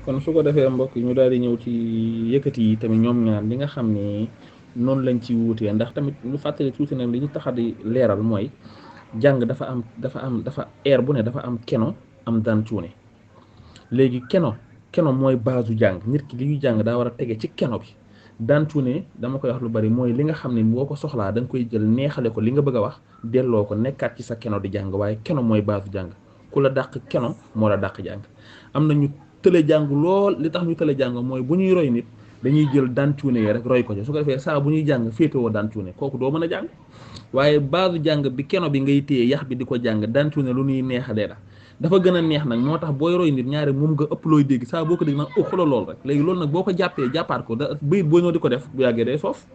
kon su ko defee mbokk yi ñu daal di ñëw ci yëkkati yi tamit ñoom ñaar li nga xam ni noonu lañ ci wuutee ndax tamit ñu fàttali tuuti nag li ñu tax di leeral mooy jàng dafa air bu ne dafa am keno am daan cuune léegi keno mooy base jàng nit ki li ñuy jàng daa war a tege ci keno bi daan cuune dama koy wax lu bari mooy li nga xam ne boo ko soxlaa da nga koy jël neexale ko li nga bëgg a wax delloo ko nekkaat ci sa keno di jàng waaye keno mooy base jàng ku la dàq keno moo la dàq jàng am na ñu tële jàng lool li tax ñu tële jàng mooy bu ñuy roy nit dañuy jël daan cuune yi rek roy ko ci su ko defee saa bu ñuy jàng féetewoo daan cuune kooku doo mën a jàng waaye base jàng bi keno bi ngay téye yax bi di ko jàng daan cuune lu ñuy neexalee la dafa gën a neex nag moo tax booy roy nit ñaari moom nga ëpp looy dégg saa boo ko dégg nag xoolal lool rek léegi loolu nag boo ko jàppee jàppaat ko da bayit boo ñëw di ko def bu yàggee day soof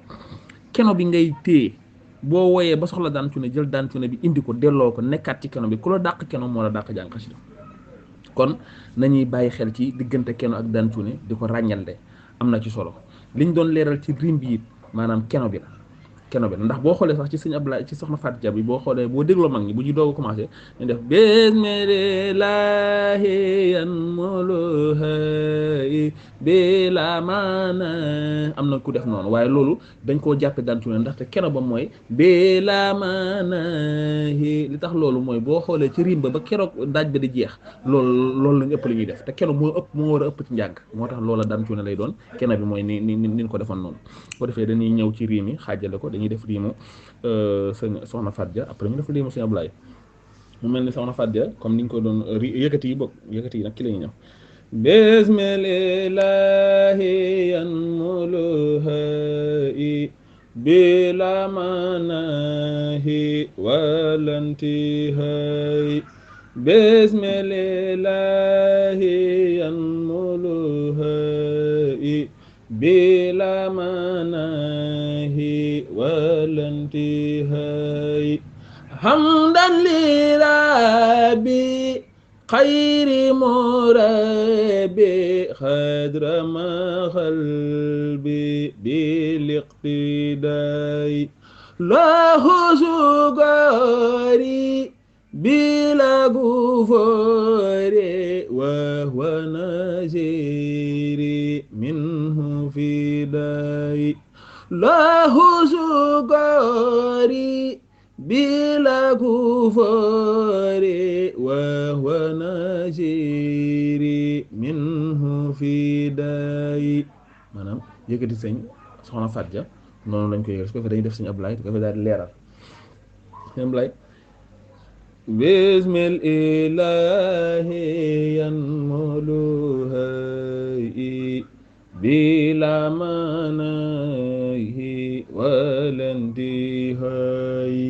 keno bi ngay téye boo woyee ba soxla daan cuune jël daan cuune bi indi ko delloo ko nekkaat ci keno bi ku la dàq keno moo la dàq jàng xasida kon nañuy bàyyi xel ci diggante keno ak daan cuune di ko ràññalde am na ci solo liñ doon leeral ci rim bi it maanaam keno bi la ndax boo xoolee sax ci sëñ Abdoulaye ci soxna Fatou Dia bi boo xoolee boo dégloo mag ñi bu ñu doog a commencé ñu def bismillahi yan molohay bi la maana am na ku def noonu waaye loolu dañ koo jàppe daan cuune ndaxte keno ba mooy bi la maanahi li tax loolu mooy boo xoolee ci rim ba keroog daaj ba di jeex loolu lañ ëpp li ñuy def te keno moo war a ëpp ci njàng moo tax loola daan cuune lay doon keno bi mooy ni ko defoon noonu ko defee dañuy ñëw ci rim yi xaajale ko dañuy def riimu soxna Fatou Dia après ñu def riimu sëñ Ablaye mu mel ni soxna Fatou Dia comme ni ñu ko doon yëkkati yi bokk yëkkati yi nag ki la ñuy ñëw bismillahi yan muluhai bila manahi walantihai bismillahi yan muluhai bila manahi walantihai hamdan li rabbi khayri murabi khadra ma qalbi bil iqtidai lahu sugari bila gufuri wa huwa nasiri minhu fidai lahu sugari bila gufuri wa huwa nasiri minhu fidai maanaam yëkkati sëñ soxna Fatou Dia noonu lañ koy yëgal su ko defee dañuy def sëñ Ablaye su ko defee daal di leeral sëñ Ablaye bismillahi yanmuluhai bila manahi walantihai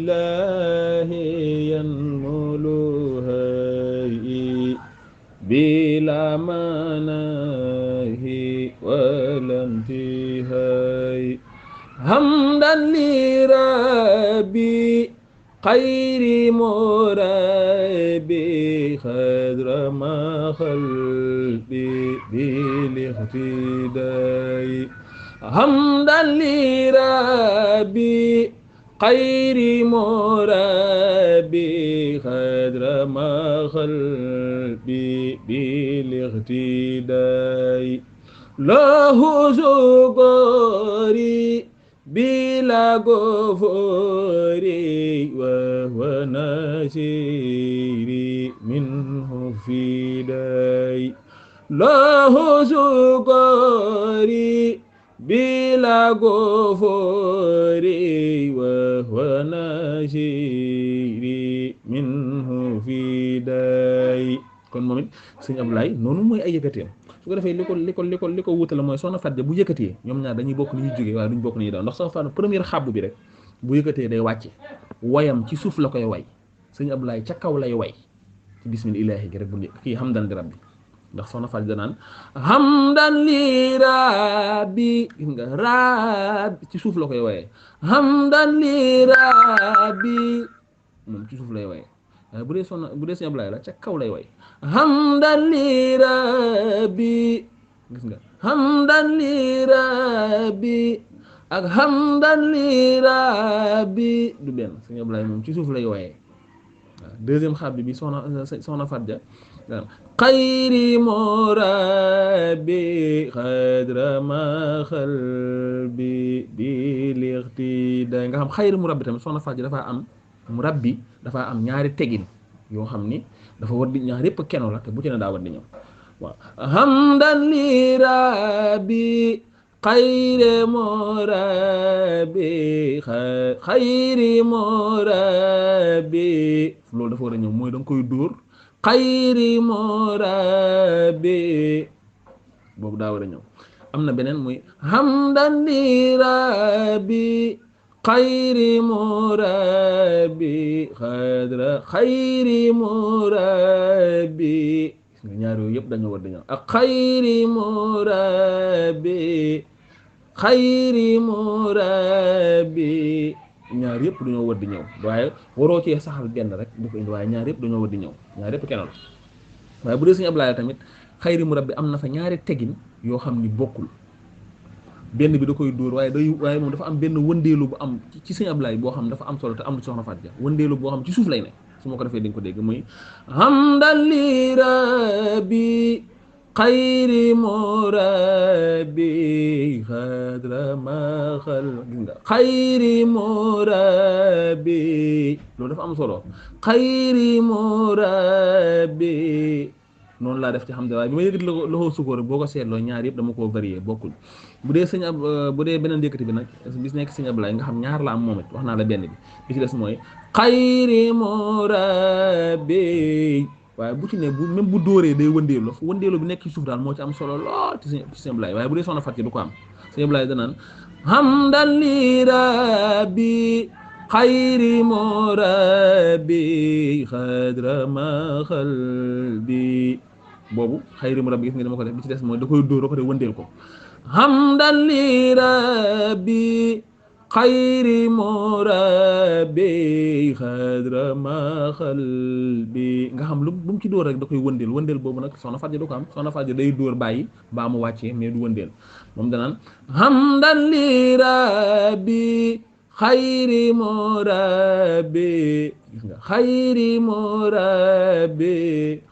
bismillahi yanmuluhai bila manahi walantihai hamdan li rabbi khayri murabi khadra ma khalbi bil ihtidai hamdan li rabbi khayri murabi khadra ma khalbi bil ihtidai lahu sukari bila gufuri wa huwa nasiri minhu fidai lahu sukari bila gufuri wa huwa nasiri minhu fidai kon moom it sëñ Ablaye noonu mooy ay yëkkateem su ko defee li ko wutale mooy soxna Fatou Dia bu yëkkatee ñoom ñaar dañuy bokk ni ñuy jógee waaye duñ bokk ni ñuy daw ndax soxna Fatou première xàbb bi rek bu yëkkatee day wàcce wayam ci suuf la koy way sëñ Ablaye ca kaw lay way ci bismillahi gi rek bu kii hamdan li rabbi ndax soxna Fatou Dia naan hamdan li rabbi gis nga rabbi ci suuf la koy waye hamdan li rabbi moom ci suuf lay waye waaye bu dee sëñ Ablaye la ca kaw lay way hamdan li rabbi gis nga hamdan li rabbi ak hamdan li rabbi du benn sëñ Ablaye moom ci suuf lay waye waaw deuxième xaab bi soxna Fatou Dia xayri murabbi xadra ma xalbi bi lixtida nga xam xayri murabbi tamit soxna Faty dafa am murabbi dafa am ñaari tegin yoo xam ni dafa war di ñaar yëpp keno la te bu ci ne daa war di ñëw waaw hamdan li rabbi xayri murabbi xayri murabbi loolu dafa war a ñëw mooy da nga koy dóor xayri murabbi boobu daa war a ñëw am na beneen muy hamdan li rabbi xayri murabbi xadra xayri murabbi ñaar yooyu yëpp dañoo war di ñëw ak xayri murabbi ñaar yëpp dañoo war di ñëw waaye waroo cee saxal benn rek bu ko indi waaye ñaar yëpp dañoo war di ñëw ñaar yëpp kenn la waaye bu dee Sëñ Ablaay tamit xayri murabbi am na fa ñaari tegin yoo xam ni bokkul benn bi da koy dóor waaye moom dafa am benn wëndeelu bu am ci Sëñ Ablaay boo xam dafa am solo te am lu soxna Faty ja wëndeelu boo xam ci suuf lay ne su ma ko defee di nga ko dégg muy hamdan li rabbi xayri murabbi xadra ma xal gis nga xayri murabbi loolu dafa am solo xayri murabbi noonu laa def ci xam ne waaye bi ma yëgati loxo sukóor boo ko seetloo ñaar yëpp dama koo varié bokkul bu dee bu dee beneen yëkkati bi nag bis nekk Sëñ Ablaay nga xam ñaar la am moom it wax naa la benn bi ci des mooy xayri murabbi waaye bu ci ne bu même bu dóoree day wëndeelu wëndeelu bi nekk ci suuf daal moo ci am solo lool ci Sëñ Ablaay waaye bu dee soxna Faty du ko am Sëñ Ablaay danaan hamdan li rabbi xayri murabbi xadra ma xalbi boobu xayri murabbi gis nga dama ko def bi ci des mooy da koy dóor ba pare wëndeel ko hamdan li rabbi xayri murabbi xadra ma xalbi nga xam lu bu mu ci dóor rek da koy wëndeel boobu nag soxna Faty du ko am soxna Faty day dóor bàyyi baa mu wàccee mais du wëndeel moom danaan hamdan li rabbi xayri murabbi gis nga xayri murabbi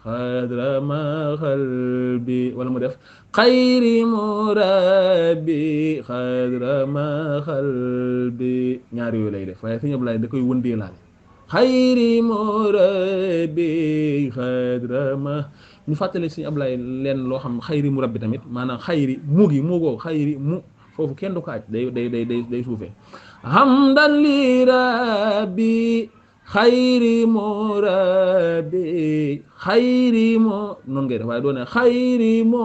xadra ma xalbi wala mu def xayri murabbi xadra ma xalbi ñaar yooyu lay def waaye Sëñ Ablaay da koy wëndeelaale xayri murabbi xadra ma ñu fàttali Sëñ Ablaay leen loo xam xayri murabbi tamit maanaam xayri mu googu xayri mu foofu kenn du ko aj day suufee hamdan li rabbi xayri murabbi xayri mo noonu ngay def waaye doo ne xayri mo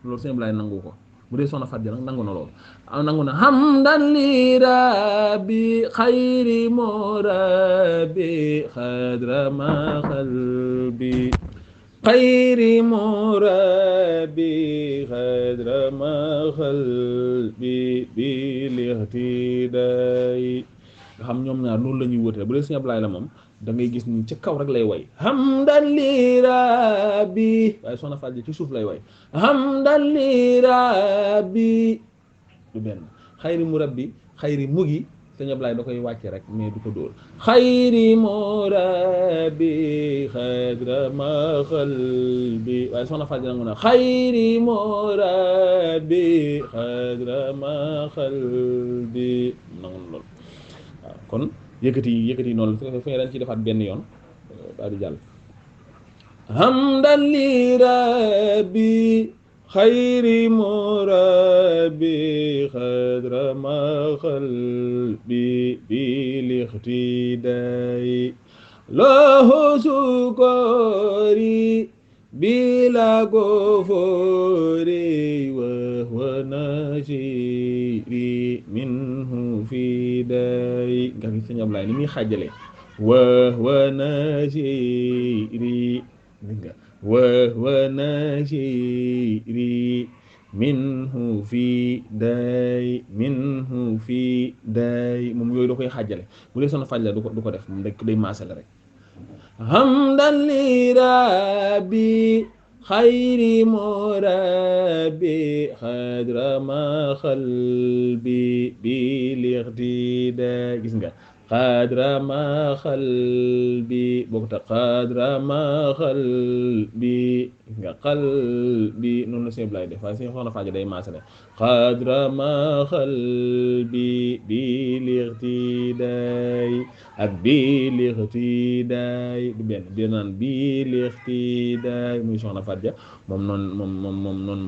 loolu Sëñ Ablaay nangu ko bu dee soxna Faty nag nangu na loolu nangu na hamdan li rabbi xayri murabbi xadra ma xalbi xayri murabbi xadra ma xalbi bi lixtidaay nga xam ñoom ñaar noonu la ñuy wóotee bu dee Sëñ Ablaay la moom da ngay gis ni ci kaw rek lay way hamdan li rabbi waaye soxna Faty ci suuf lay way hamdan li rabbi du benn xayri murabbi xayri mugi Sëñ Ablaay da koy wàcce rek mais du ko dóor xayri murabbi xadra ma xalbi waaye soxna Faty nangu na xayri murabbi xadra ma xalbi nangu na lool waaw kon yëkkati noonu la fi nga dañ ci defaat benn yoon daal di jàll hamdan li rabbi xayri murabbi xadra ma xalbi bi lixtidaay lahu sukori bila gofori wa huwa nasiri minhu fi daay nga gis Sëñ Ablaay ni muy xaajale wa huwa nasiri wa nasiri minhu fi daay moom yooyu da koy xaajale bu dee soxna Faty la du ko def moom day maasale rek hamdan li rabbi xayri murabbi xadra ma xalbi bi lixtidaay gis nga qadra ma qalbi boo ko tax qadra ma qalbi nga qalbi noonu la sëñ Ablaye def waaye sëñ Soxna Faaja day maasale qadra ma qalbi bil iqtidaay ak bil iqtidaay du benn di naan bil iqtidaay muy Soxna Faaja moom noonu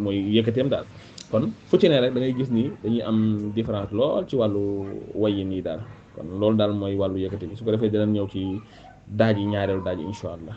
mooy yëkkateem daal kon fu ci ne rek da ngay gis ni dañuy am différence lool ci wàllu wayin yi daal kon loolu daal mooy wàllu yëkkati bi su ko defee dinañ ñëw ci daaj yi ñaareelu daaj yi incha allah